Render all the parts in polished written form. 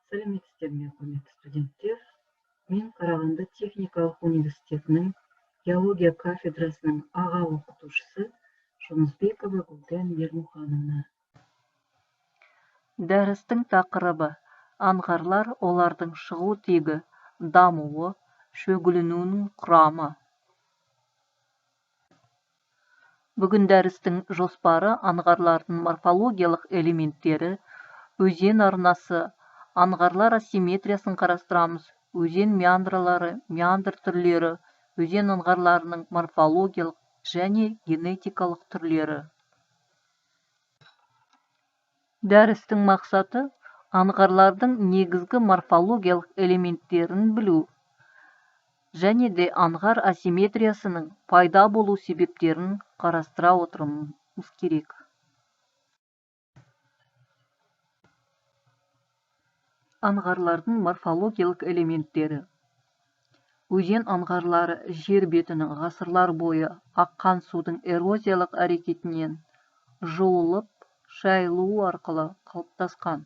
Сәлеметсіздер ме, құрметті студенттер! Мен Қарағанды техникалық университетінің геология кафедрасының аға оқытушысы Жұнысбекова Гүлден Ермұхановна. Дәрістің тақырыбы: аңғарлар, олардың шығу тегі, дамуы, шөгілінуінің құрамы. Бүгін дәрістің жоспары: аңғарлардың морфологиялық элементтері, өзен арнасы, аңғарлар асимметриясын қарастырамыз, өзен меандралары, меандр түрлері, өзен аңғарларының морфологиялық және генетикалық түрлері. Дәрістің мақсаты: аңғарлардың негізгі морфологиялық элементтерін білу және де аңғар асимметриясының пайда болу себептерін қарастыра отыруымыз керек. Аңғарлардың морфологиялық элементтері. Өзен аңғарлары жер бетінің ғасырлар бойы аққан судың эрозиялық әрекетінен жуылып, шайылуы арқылы қалыптасқан.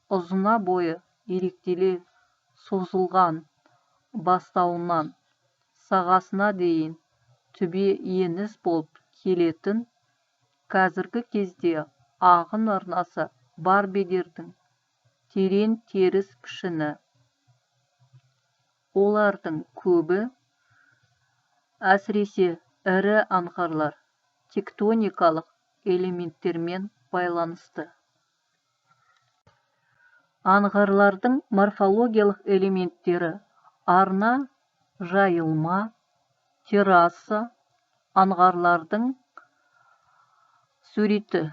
Ұзына бойы иректеле созылған бастауынан сағасына дейін түбе еніс болып келетін, қазіргі кезде ағын арнасы бар бедердің терең теріс пішіні. Олардың көбі, әсіресе ірі аңғарлар, тектоникалық элементтермен байланысты. Аңғарлардың морфологиялық элементтері: арна, жайылма, терраса. Аңғарлардың суреті.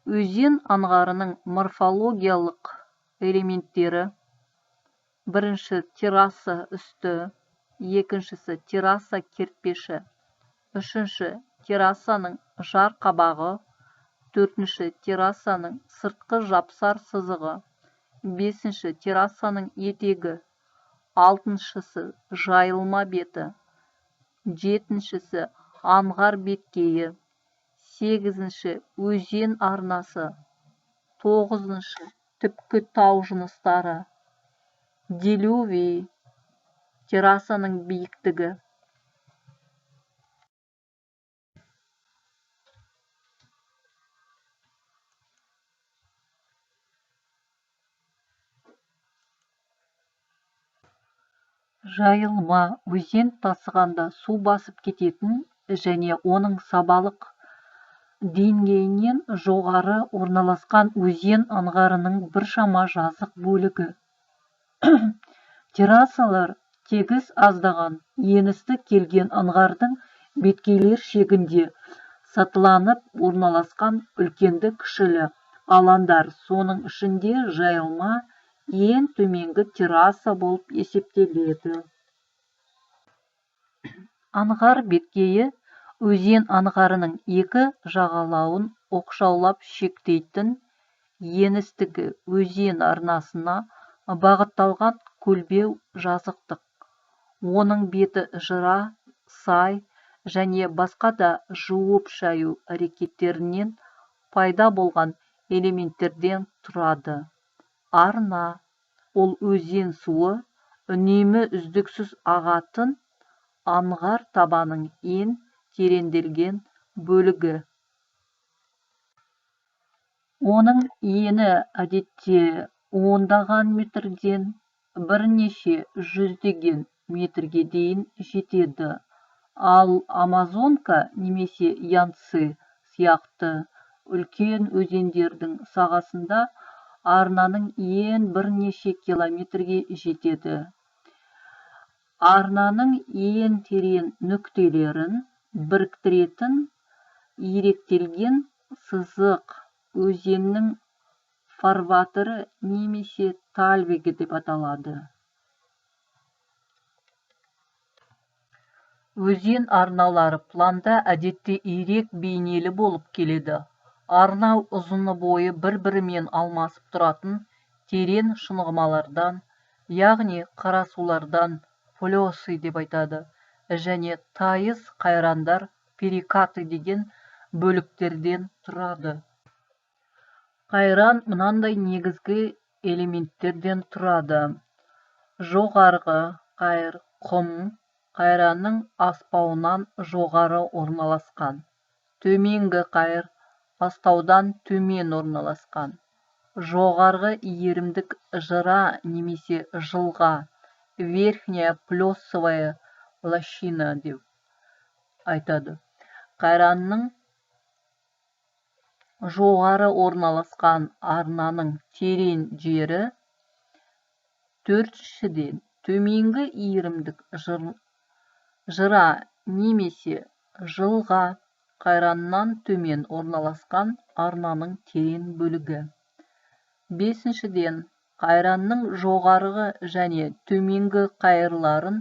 Өзен аңғарының морфологиялық элементтері: бірінші терраса үсті, екіншісі терраса кертпеші, үшінші террасаның жар қабағы, төртінші террасаның сыртқы жапсар сызығы, бесінші террасаның етегі, алтыншысы жайылма беті, жетіншісі аңғар беткейі, сегізінші өзен арнасы, тоғызыншы түпкі тау жыныстары, делювий, террасаның биіктігі. Жайылма өзен тасығанда су басып кететін және оның сабалық деңгейінен жоғары орналасқан өзен аңғарының біршама жазық бөлігі. Террасалар тегіс аздаған еністі келген аңғардың беткейлер шегінде сатыланып орналасқан үлкенді-кішілі алаңдар, соның ішінде жайылма ең төменгі терраса болып есептеледі. Аңғар беткейі өзен аңғарының екі жағалауын оқшаулап шектейтін еністігі өзен арнасына бағытталған көлбеу жазықтық. Оның беті жыра, сай және басқа да жуып-шаю әрекеттерінен пайда болған элементтерден тұрады. Арна – ол өзен суы үнемі үздіксіз ағатын аңғар табанының ең тереңделген бөлігі. Оның ені әдетте ондаған метрден бірнеше жүздеген метрге дейін жетеді, ал Амазонка немесе Янцзы сияқты үлкен өзендердің сағасында арнаның ен бірнеше километрге жетеді. Арнаның ең терең нүктелерін біріктіретін иректелген сызық өзеннің фарватеры немесе тальвегі деп аталады. Өзен арналары планда әдетте ирек бейнелі болып келеді. Арна ұзыны бойы бір-бірімен алмасып тұратын терең шұңғымалардан, яғни қарасулардан, плесы деп айтады, және тайыз қайрандар, перекаты деген бөліктерден тұрады. Қайран мынандай негізгі элементтерден тұрады. Жоғарғы қайыр құм қайранның аспауынан жоғары орналасқан. Төменгі қайыр астаудан төмен орналасқан. Жоғарғы иірімдік жыра немесе жылға, верхняя плесовая лощина деп айтады. Қайранның жоғары орналасқан арнаның терең жері. Төртіншіден, төменгі иірімдік жыра немесе жылға, қайраннан төмен орналасқан арнаның терең бөлігі. Бесіншіден, қайранның жоғарғы және төменгі қайырларын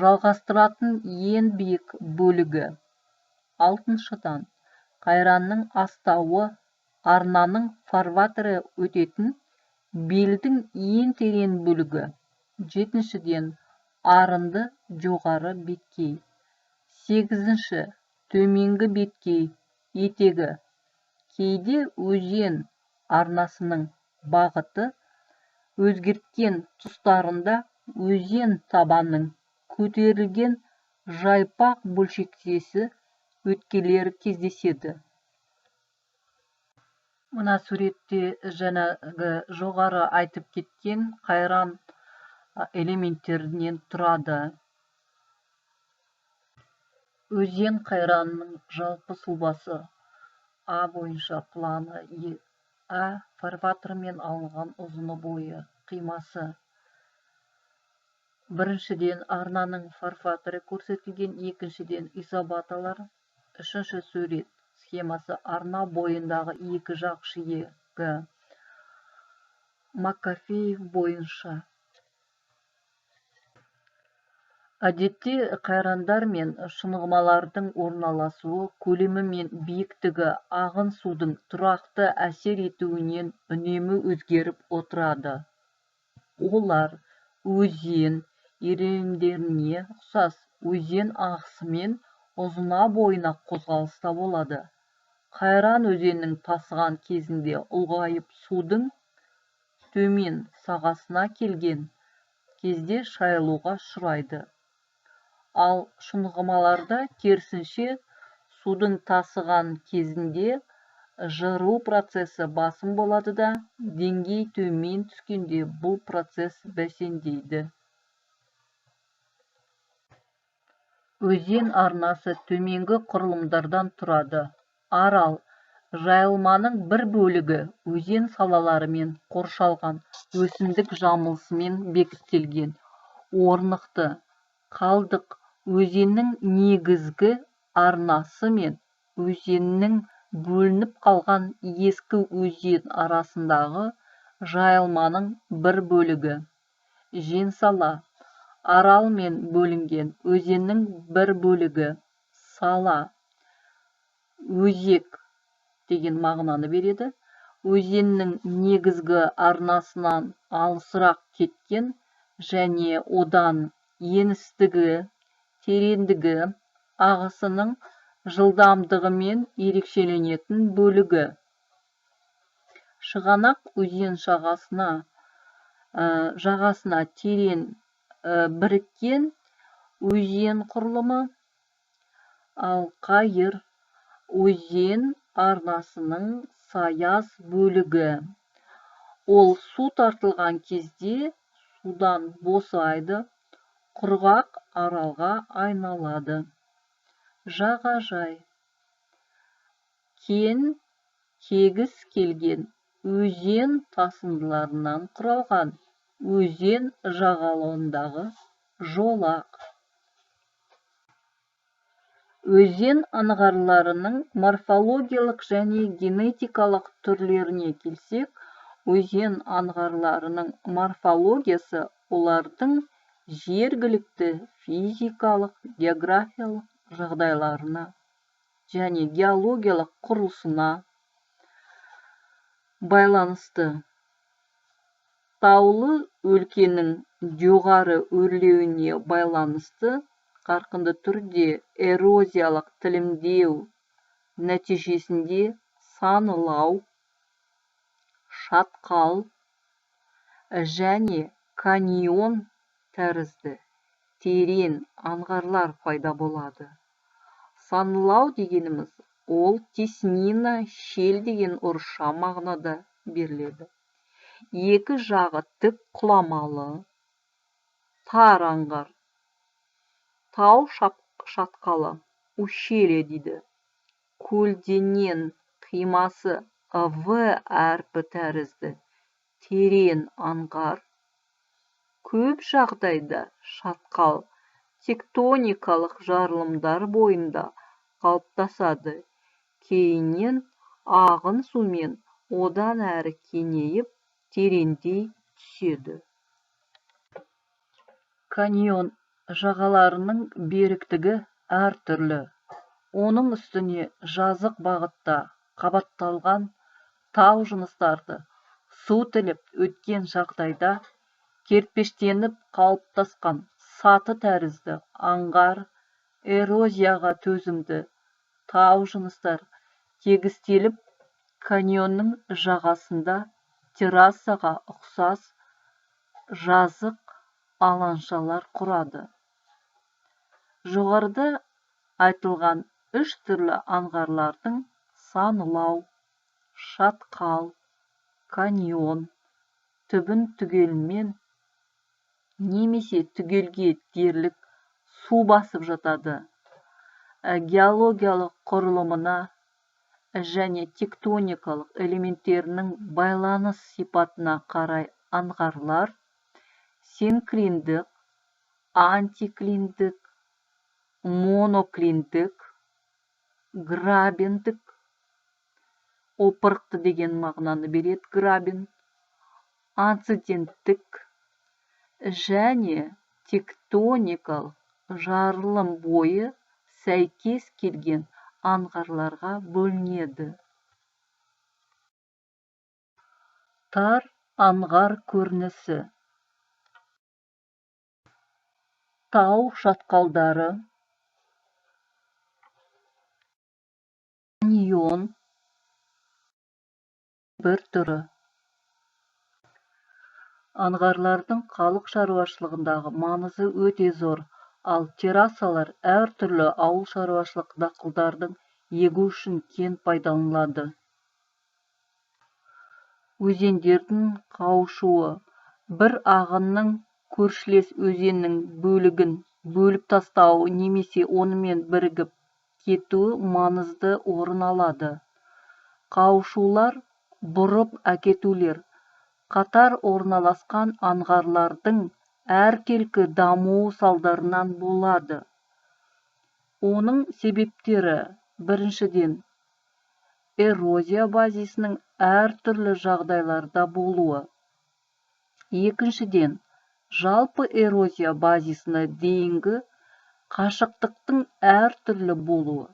жалғастыратын ең биік бөлігі. Алтыншыдан, қайранның астауы арнаның фарватері өтетін белдің ең терең бөлігі. Жетіншіден, арынды жоғары беткей. Сегізінші, төменгі беткей етегі. Кейде өзен арнасының бағыты өзгерткен тұстарында өзен табанының көтерілген жайпақ бөлшектесі өткелері кездеседі. Мына суретте жаңағы жоғары айтып кеткен қайран элементтерінен тұрады. Өзен қайранының жалпы сұлбасы А бойынша планы А фарватермен алынған ұзыны бойы қимасы. Біріншіден, арнаның фарватері көрсетілген, екіншіден, изобаталар. Үшінші сурет схемасы арна бойындағы екі жақ жиегі Макафеев бойынша. Әдетте қайрандар мен шынығмалардың орналасуы, көлемі мен биіктігі ағын судың тұрақты әсер етуінен үнемі өзгеріп отырады. Олар өзен иірімдеріне ұқсас өзен ағысымен ұзына бойына қозғалыста болады. Қайран өзеннің тасыған кезінде ұлғайып, судың төмен сағасына келген кезде шайылуға ұшырайды. Ал шұнғымаларда керісінше судың тасыған кезінде жыру процесі басым болады да, деңгей төмен түскенде бұл процесс бәсеңдейді. Өзен арнасы төменгі құрылымдардан тұрады. Арал жайылманың бір бөлігі өзен салаларымен қоршалған өсімдік жамылғысымен бекітілген. Орнықты қалдық өзеннің негізгі арнасы мен өзеннің бөлініп қалған ескі өзен арасындағы жайылманың бір бөлігі. Женсала аралмен бөлінген өзеннің бір бөлігі. Сала өзек деген мағынаны береді. Өзеннің негізгі арнасынан алысырақ кеткен және одан еністігі, тереңдігі, ағысының жылдамдығымен ерекшеленетін бөлігі. Шығанақ өзен жағасына терең біріккен өзен құрылымы. Ал қайыр өзен арнасының саяз бөлігі. Ол су тартылған кезде судан босайды, құрғақ аралға айналады. Жағажай кен тегіс келген өзен тасындыларынан құралған өзен жағалауындағы жолақ. Өзен аңғарларының морфологиялық және генетикалық түрлеріне келсек, өзен аңғарларының морфологиясы олардың жергілікті физикалық, географиялық жағдайларына және геологиялық құрылысына байланысты. Таулы өлкенің жоғары өрлеуіне байланысты қарқынды түрде эрозиялық тілімдеу нәтижесінде Саңылау, Шатқал, Және каньон тәрізді терең аңғарлар пайда болады. Саңылау дегеніміз ол теснина, щель деген орысша мағынада беріледі. Екі жағы тік құламалы, тар аңғар, тау шатқалы, ущелье дейді. Көлденең қимасы В әрпі тәрізді терең аңғар. Көп жағдайда шатқал тектоникалық жарылымдар бойында қалыптасады. Кейіннен ағын сумен одан әрі кеңейіп, тереңдей түседі. Каньон жағаларының беріктігі әртүрлі. Оның үстіне жазық бағытта қабатталған тау жыныстарды су тіліп өткен жағдайда кертпештеніп қалыптасқан саты тәрізді аңғар эрозияға төзімді тау жыныстар тегістеліп, каньонның жағасында террасаға ұқсас жазық алаңшалар құрады. Жоғарыда айтылған үш түрлі аңғарлардың саңылау, шатқал, каньон түбін түгелімен немесе түгелге дерлік су басып жатады. Геологиялық құрылымына және тектоникалық элементтерінің байланыс сипатына қарай аңғарлар синклиндік, антиклиндік, моноклиндік, грабендік, опырықты деген мағынаны береді грабен, анциденттік және тектоникалық жарылым бойы сәйкес келген аңғарларға бөлінеді. Тар аңғар көрінісі. Тау шатқалдары, каньон бір түрі. Аңғарлардың халық шаруашылығындағы маңызы өте зор, ал террасалар әртүрлі ауыл шаруашылық дақылдардың егу үшін кең пайдаланылады. Өзендердің қауышуы бір ағынның көршілес өзеннің бөлігін бөліп тастауы немесе онымен бірігіп кетуі маңызды орын алады. Қауышулар, бұрып әкетулер қатар орналасқан аңғарлардың әркелкі дамуы салдарынан болады. Оның себептері: біріншіден, эрозия базисінің әртүрлі жағдайларда болуы. Екіншіден, жалпы эрозия базисына дейінгі қашықтықтың әртүрлі болуы.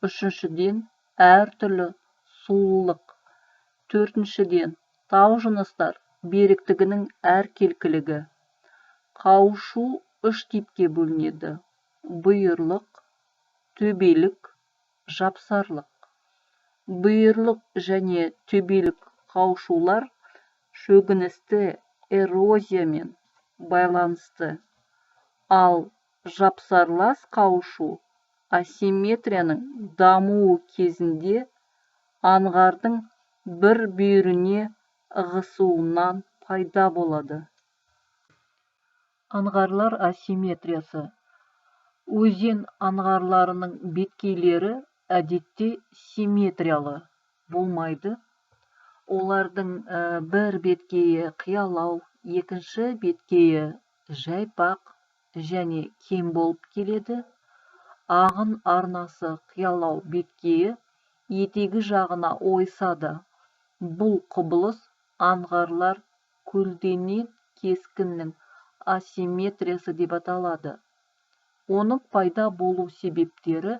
Үшіншіден, әртүрлі сулылық. Төртіншіден, тау жыныстар беріктігінің әркелкілігі. Қауышу үш типке бөлінеді: бұйырлық, төбелік, жапсарлық. Бұйырлық және төбелік қауышулар шөгіністі эрозиямен байланысты, ал жапсарлас қауышу асимметрияның дамуы кезінде аңғардың бір бүйіріне ығысуынан пайда болады. Аңғарлар асимметриясы. Өзен аңғарларының беткейлері әдетте симметриялы болмайды. Олардың бір беткейі қиялау, екінші беткейі жайпақ және кең болып келеді. Ағын арнасы қиялау беткейі етегі жағына ойысады. Бұл құбылыс аңғарлар көлденең кескіннің асимметриясы деп аталады. Оның пайда болу себептері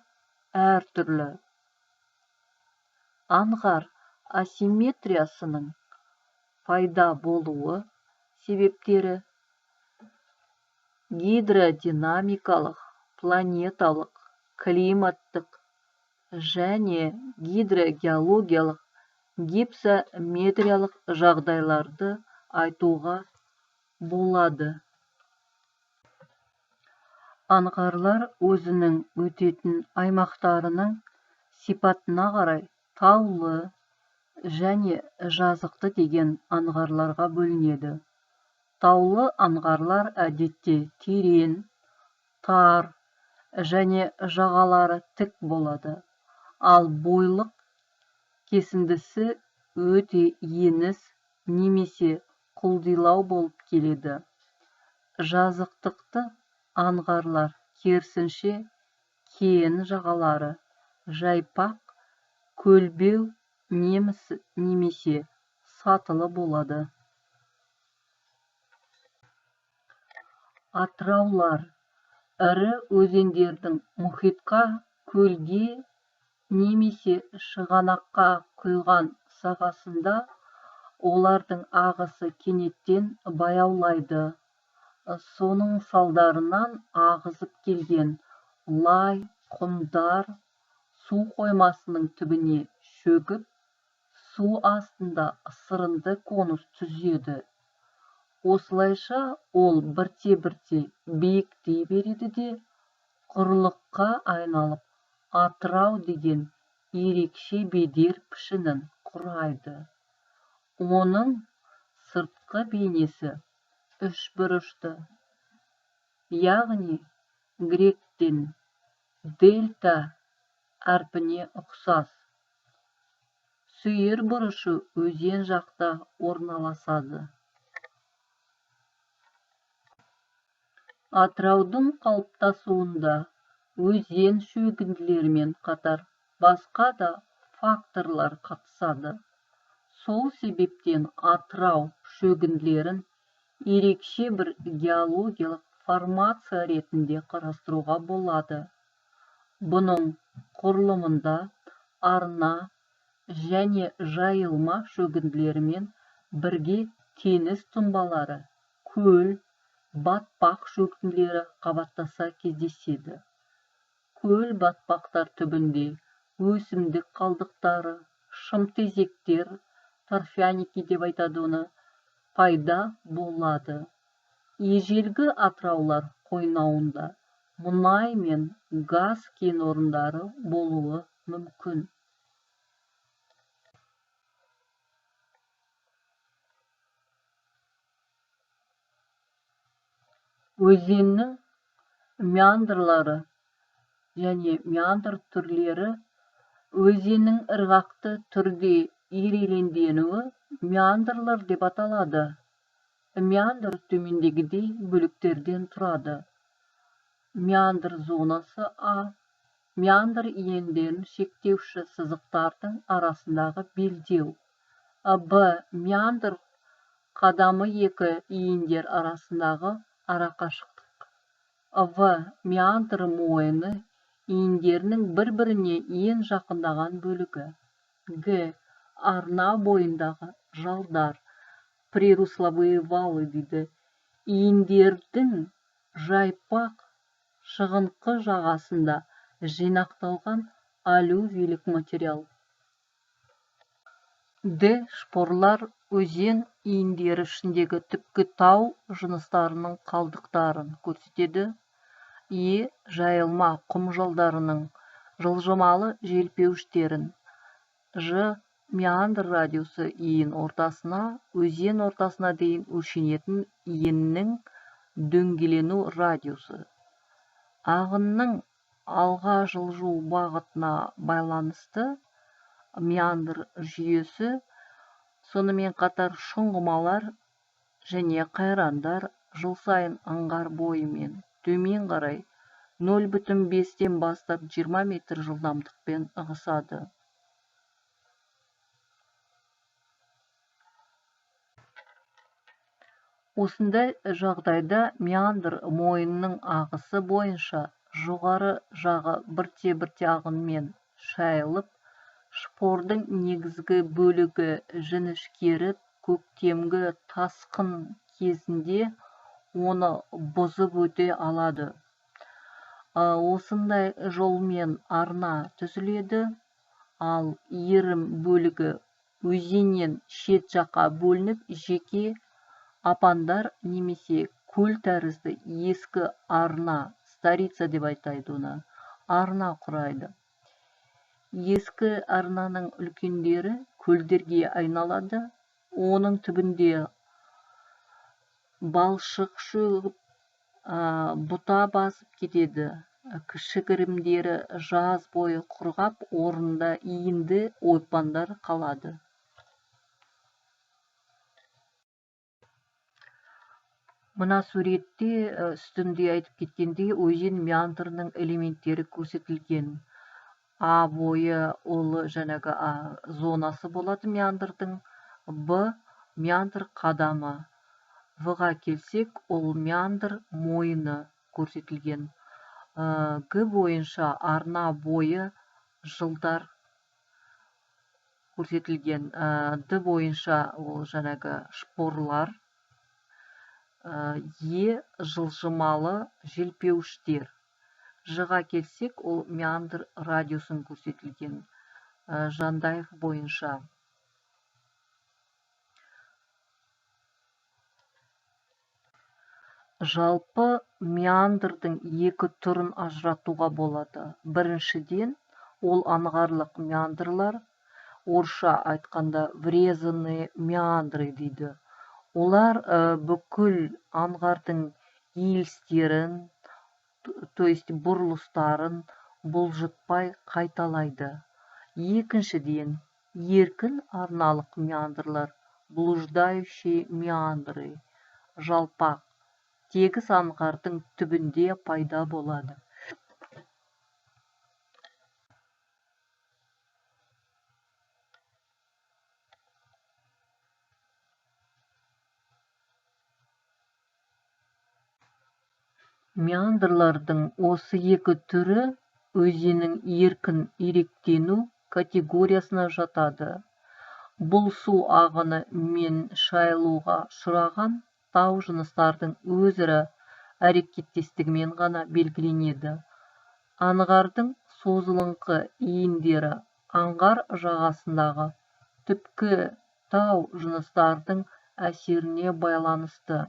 әртүрлі. Аңғар асимметриясының пайда болуы себептері гидродинамикалық, планеталық, климаттық және гидрогеологиялық гипсометриялық жағдайларды айтуға болады. Аңғарлар өзінің өтетін аймақтарының сипатына қарай таулы және жазықты деген аңғарларға бөлінеді. Таулы аңғарлар әдетте терең, тар және жағалары тік болады, ал бойлық кесіндісі өте еңіс немесе құлдилау болып келеді. Жазықтықты аңғарлар керісінше кең жағалары жайпақ, көлбеу немесе сатылы болады. Атыраулар ірі өзендердің мұхитқа, көлге немесе шығанаққа құйған сағасында олардың ағысы кенеттен баяулайды. Соның салдарынан ағызып келген лай, құмдар су қоймасының түбіне шөгіп, су астында сырынды конус түзеді. Осылайша ол бірте-бірте биіктей береді де, құрлыққа айналып, Атырау деген ерекше бедер пішінін құрайды. Оның сыртқы бейнесі үшбұрышты, яғни гректен дельта әрпіне ұқсас. Сүйір бұрышы өзен жақта орналасады. Атыраудың қалыптасуында өзен шөгінділерімен қатар басқа да факторлар қатысады. Сол себептен Атырау шөгінділерін ерекше бір геологиялық формация ретінде қарастыруға болады. Бұның құрылымында арна және жайылма шөгінділерімен бірге теңіз тұнбалары, көл, батпақ шөгінділері қабаттаса кездеседі. Көл батпақтар түбінде өсімдік қалдықтары, шымтезектер, торфяники деп айтады оны, пайда болады. Ежелгі атыраулар қойнауында мұнай мен газ кен орындары болуы мүмкін. Өзеннің меандрлары және меандр түрлері өзеннің ырғақты түрде иреленденуі меандрлар деп аталады. Меандр төмендегідей бөліктерден тұрады. Меандр зонасы А, меандр иендерін шектеуші сызықтардың арасындағы белдеу. Б, меандр қадамы екі иіндер арасындағы арақашықтық. В, меандр мойыны иіндерінің бір-біріне ең жақындаған бөлігі. Г, арна бойындағы жалдар, прирусловые валы дейді. Иіндердің жайпақ шығыңқы жағасында жинақталған аллювийлік материал. Д, шпорлар өзен иіндері ішіндегі түпкі тау жыныстарының қалдықтарын көрсетеді. Е, жайылма құм жалдарының жылжымалы желпеуіштерін. Ж, меандр радиусы иін ортасына, өзен ортасына дейін өлшенетін иіннің дөңгелену радиусы. Ағынның алға жылжу бағытына байланысты меандр жүйесі, сонымен қатар шұңғымалар және қайрандар жыл сайын аңғар бойымен төмен қарай 0,5-тен бастап 20 метр жылдамдықпен ығысады. Осындай жағдайда меандр мойынның ағысы бойынша жоғары жағы бірте-бірте ағынмен шайылып, шпордың негізгі бөлігі жіңішкеріп, көктемгі тасқын кезінде оны бұзып өте алады. Осындай жолмен арна түзіледі, ал иірім бөлігі өзеннен шет жаққа бөлініп, жеке Апандар немесе көл тәрізді ескі арна, старица деп айтайды оны, арна құрайды. Ескі арнаның үлкендері көлдерге айналады, оның түбінде балшық шөгіп, бұта басып кетеді. Кішігірімдері жаз бойы құрғап, орнында иінді ойпаңдар қалады. Мына суретте үстінде айтып кеткендей өзен меандрының элементтері көрсетілген. А бойы ол жаңағы зонасы болады меандрдың, Б меандр қадамы. В-ға келсек, ол меандр мойыны көрсетілген. Г бойынша арна бойы жылдар көрсетілген. Д бойынша ол жаңағы шпорлар. Е жылжымалы желпеуіштер. Ж-ға келсек, ол меандр радиусын көрсетілген. Жандаев бойынша. Жалпы меандрдың екі түрін ажыратуға болады. Біріншіден, ол аңғарлық меандрлар, орысша айтқанда врезанные меандры дейді. Олар бүкіл аңғардың иілістерін, то есть бұрылыстарын бұлжытпай қайталайды. Екіншіден, еркін арналық меандрлар, блуждающие меандры, жалпақ, тегіс аңғардың түбінде пайда болады. Меандрлардың осы екі түрі өзеннің еркін иректену категориясына жатады. Бұл су ағыны мен шайылуға ұшыраған тау жыныстардың өзара әрекеттестігімен ғана белгіленеді. Аңғардың созылыңқы иіндері аңғар жағасындағы түпкі тау жыныстардың әсеріне байланысты.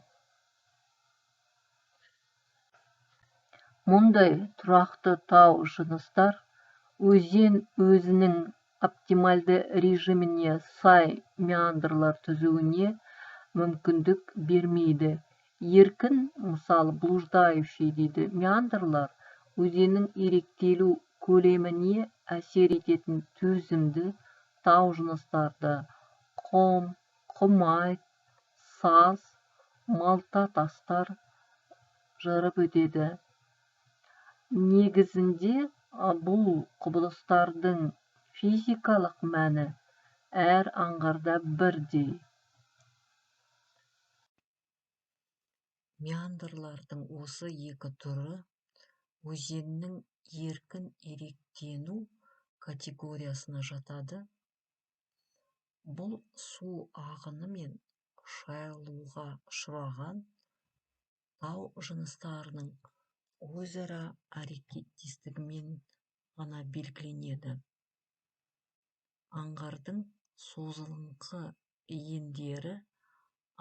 Мұндай тұрақты тау жыныстар өзен өзінің оптимальды режиміне сай меандрлар түзуіне мүмкіндік бермейді. Еркін, мысалы, блуждающий дейді, меандрлар өзеннің иректелу көлеміне әсер ететін төзімді тау жыныстарды құм, құмайт, саз, малта тастар жарып өтеді. Негізінде бұл құбылыстардың физикалық мәні әр аңғарда бірдей. Меандрлардың осы екі түрі өзеннің еркін иректену категориясына жатады. Бұл су ағыны мен шайылуға ұшыраған тау жыныстарының өзара әрекеттестігімен ғана белгіленеді. Аңғардың созылыңқы иіндері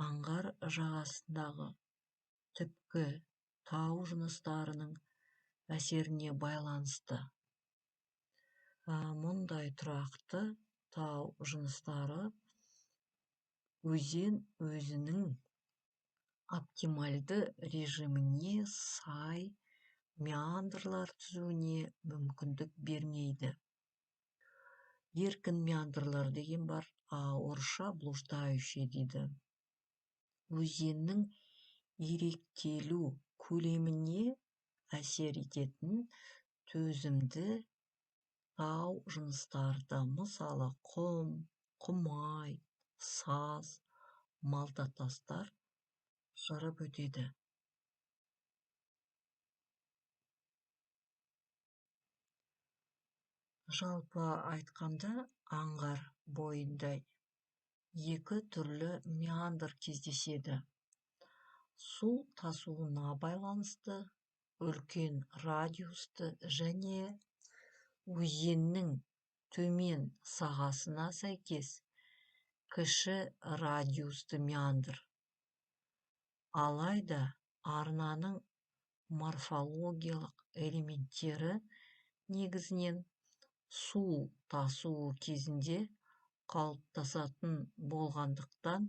аңғар жағасындағы түпкі тау жыныстарының әсеріне байланысты. Мұндай тұрақты тау жыныстары өзен өзінің оптимальды режиміне сай меандрлар түзуіне мүмкіндік бермейді. Еркін меандрлар деген бар, орысша блуждающий дейді. Өзеннің иректелу көлеміне әсер ететін төзімді тау жыныстарды, мысалы, құм, құмай, саз, малта тастар жарып өтеді. Жалпы айтқанда, аңғар бойында екі түрлі меандр кездеседі. Су тасуына байланысты үлкен радиусты және өзеннің төмен сағасына сәйкес кіші радиусты меандр. Алайда арнаның морфологиялық элементтері негізінен су тасуы кезінде қалыптасатын болғандықтан,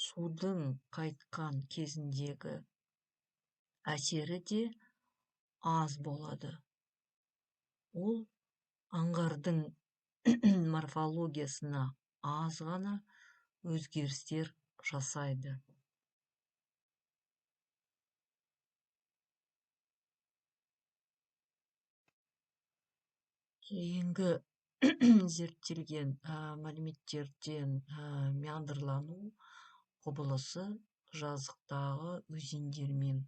судың қайтқан кезіндегі әсері де аз болады. Ол аңғардың морфологиясына аз ғана өзгерістер жасайды. Кейінгі зерттелген мәліметтерден меандрлану құбылысы жазықтағы өзендермен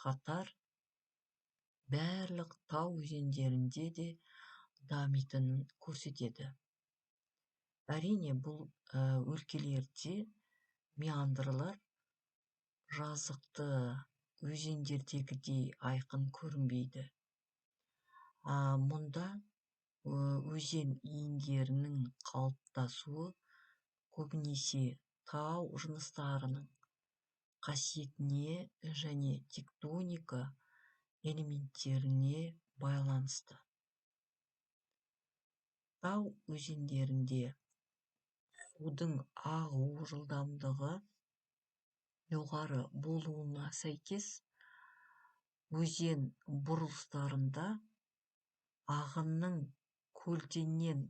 қатар барлық тау өзендерінде де дамитынын көрсетеді. Әрине, бұл өлкелерде меандрлар жазықты өзендердегідей айқын көрінбейді. Мұнда өзен иіндерінің қалыптасуы көбінесе тау жыныстарының қасиетіне және тектоника элементтеріне байланысты. Тау өзендерінде судың ағу жылдамдығы жоғары болуына сәйкес, өзен бұрылыстарында ағынның көлденең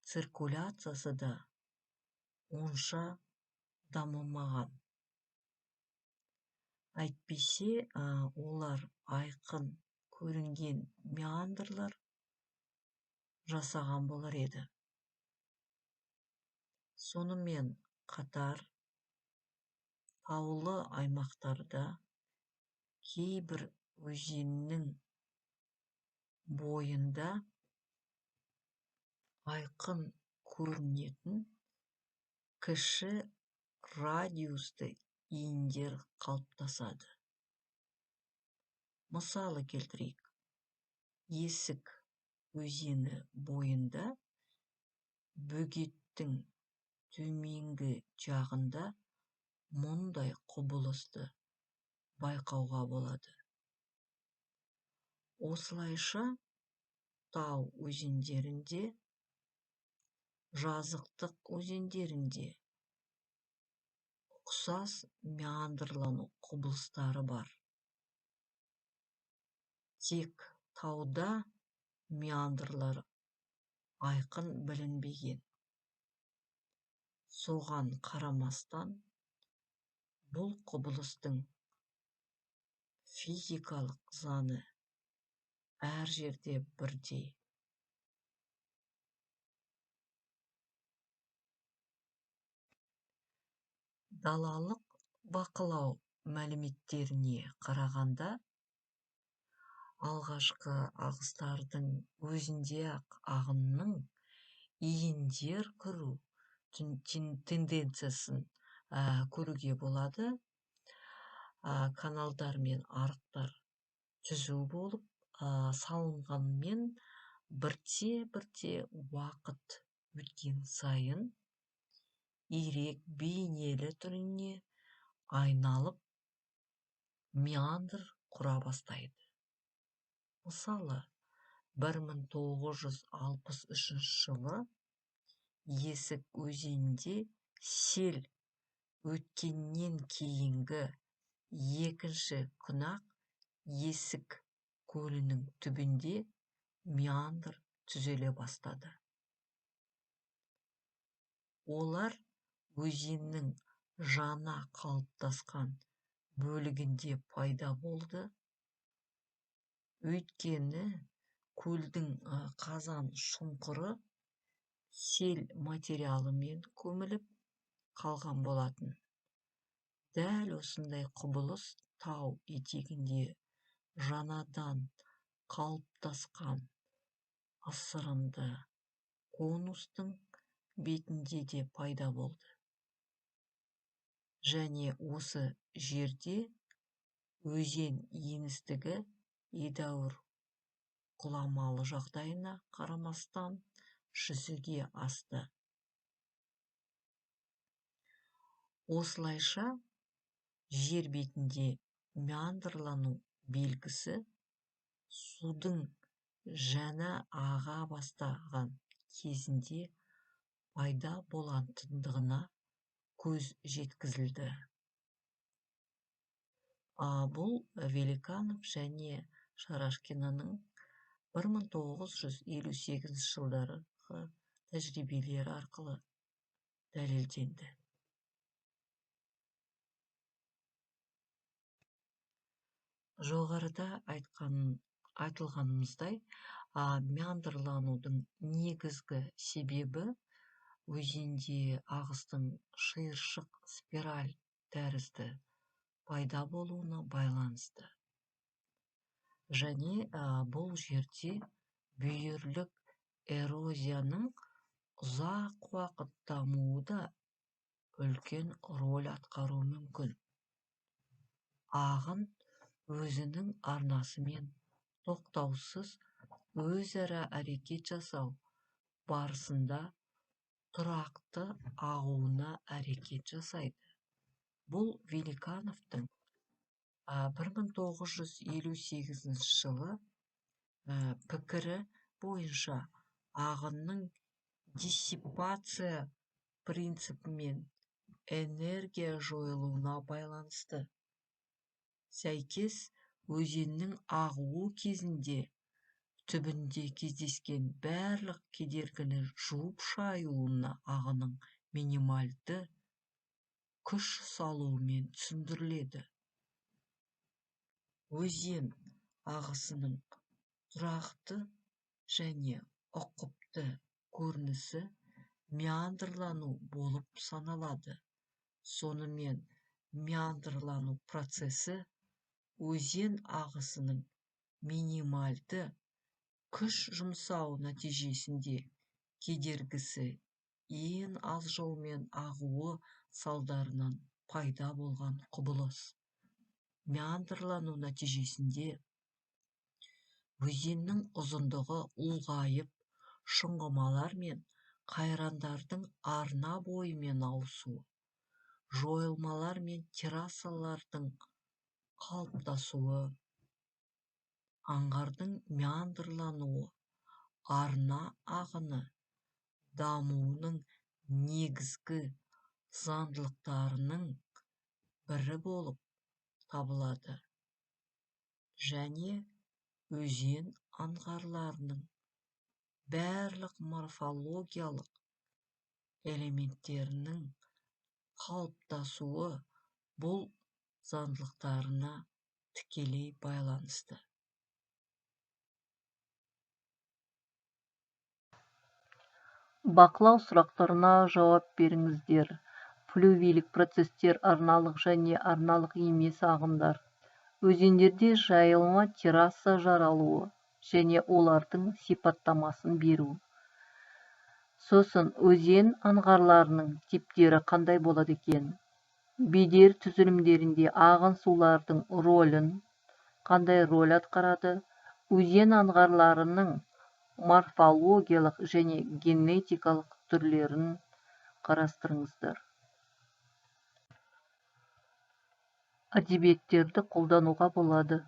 циркуляциясы да онша дамымаған. Әйтпесе, олар айқын көрінген меандрлар жасаған болар еді. Сонымен қатар, таулы аймақтарда кейбір өзеннің бойында айқын көрінетін кіші радиусты иіндер қалыптасады. Мысалы келтірейік. Есік өзені бойында бөгеттің төменгі жағында мұндай құбылысты байқауға болады. Осылайша, тау өзендерінде, жазықтық өзендерінде ұқсас меандрлану құбылыстары бар. Тек тауда меандрлар айқын білінбеген. Соған қарамастан, бұл құбылыстың физикалық заңы әр жерде бірдей. Далалық бақылау мәліметтеріне қарағанда, алғашқы ағыстардың өзінде-ақ ағынның иіндер құру тенденциясын көруге болады. Каналдар мен арықтар түзу болып салынғанмен, бірте-бірте уақыт өткен сайын ирек бейнелі түріне айналып, меандр құра бастайды. Мысалы, 1963 жылы Есік өзенінде сел өткеннен кейінгі екінші күні-ақ Есік көлінің түбінде меандр түзеле бастады. Олар өзеннің жаңа қалыптасқан бөлігінде пайда болды. Өйткені көлдің қазан шұңқыры сел материалымен көміліп қалған болатын. Дәл осындай құбылыс тау етегінде жаңадан қалыптасқан ысырынды конустың бетінде де пайда болды. Және осы жерде өзен еңістігі едәуір құламалы жағдайына қарамастан жүзеге асты. Осылайша, Жер бетінде меандрлану белгісі судың жаңа аға бастаған кезінде пайда болатындығына көз жеткізілді. Бұл Великанов және Шарашкинаның 1958 жылдарғы тәжірибелері арқылы дәлелденді. Жоғарыда айтылғанымыздай, меандрланудың негізгі себебі өзенде ағыстың шиыршық спираль тәрізді пайда болуына байланысты. Және бұл жерде бүйірлік эрозияның ұзақ уақыт дамуы да үлкен роль атқаруы мүмкін. Ағын өзінің арнасымен тоқтаусыз өзара әрекет жасау барысында тұрақты ағуына әрекет жасайды. Бұл Великановтың 1958 жылы пікірі бойынша ағынның диссипация принципімен энергия жойылуына байланысты. Сәйкес өзеннің ағуы кезінде түбінде кездескен барлық кедергіні жуып-шаюына ағынның минималды күш салуымен түсіндіріледі. Өзен ағысының тұрақты және ұқыпты көрінісі меандрлану болып саналады. Сонымен меандрлану процесі өзен ағысының минималды күш жұмсау нәтижесінде кедергісі ең аз жолмен ағуы салдарынан пайда болған құбылыс. Меандрлану нәтижесінде өзеннің ұзындығы ұлғайып, шұңғымалар мен қайрандардың арна бойымен ауысуы, жойылмалар мен террасалардың қалыптасуы, аңғардың меандрлануы арна ағыны дамуының негізгі заңдылықтарының бірі болып табылады және өзен аңғарларының барлық морфологиялық элементтерінің қалыптасуы бұл заңдылықтарына тікелей байланысты. Бақылау сұрақтарына жауап беріңіздер. Флювийлік процестер арналық және арналық емес ағындар. Өзендерде жайылма терраса жаралуы және олардың сипаттамасын беру. Сосын өзен аңғарларының типтері қандай болады екен? Бедер түзілімдерінде ағын сулардың ролін, қандай роль атқарады? Өзен аңғарларының морфологиялық және генетикалық түрлерін қарастырыңыздар. Әдебиеттерді қолдануға болады.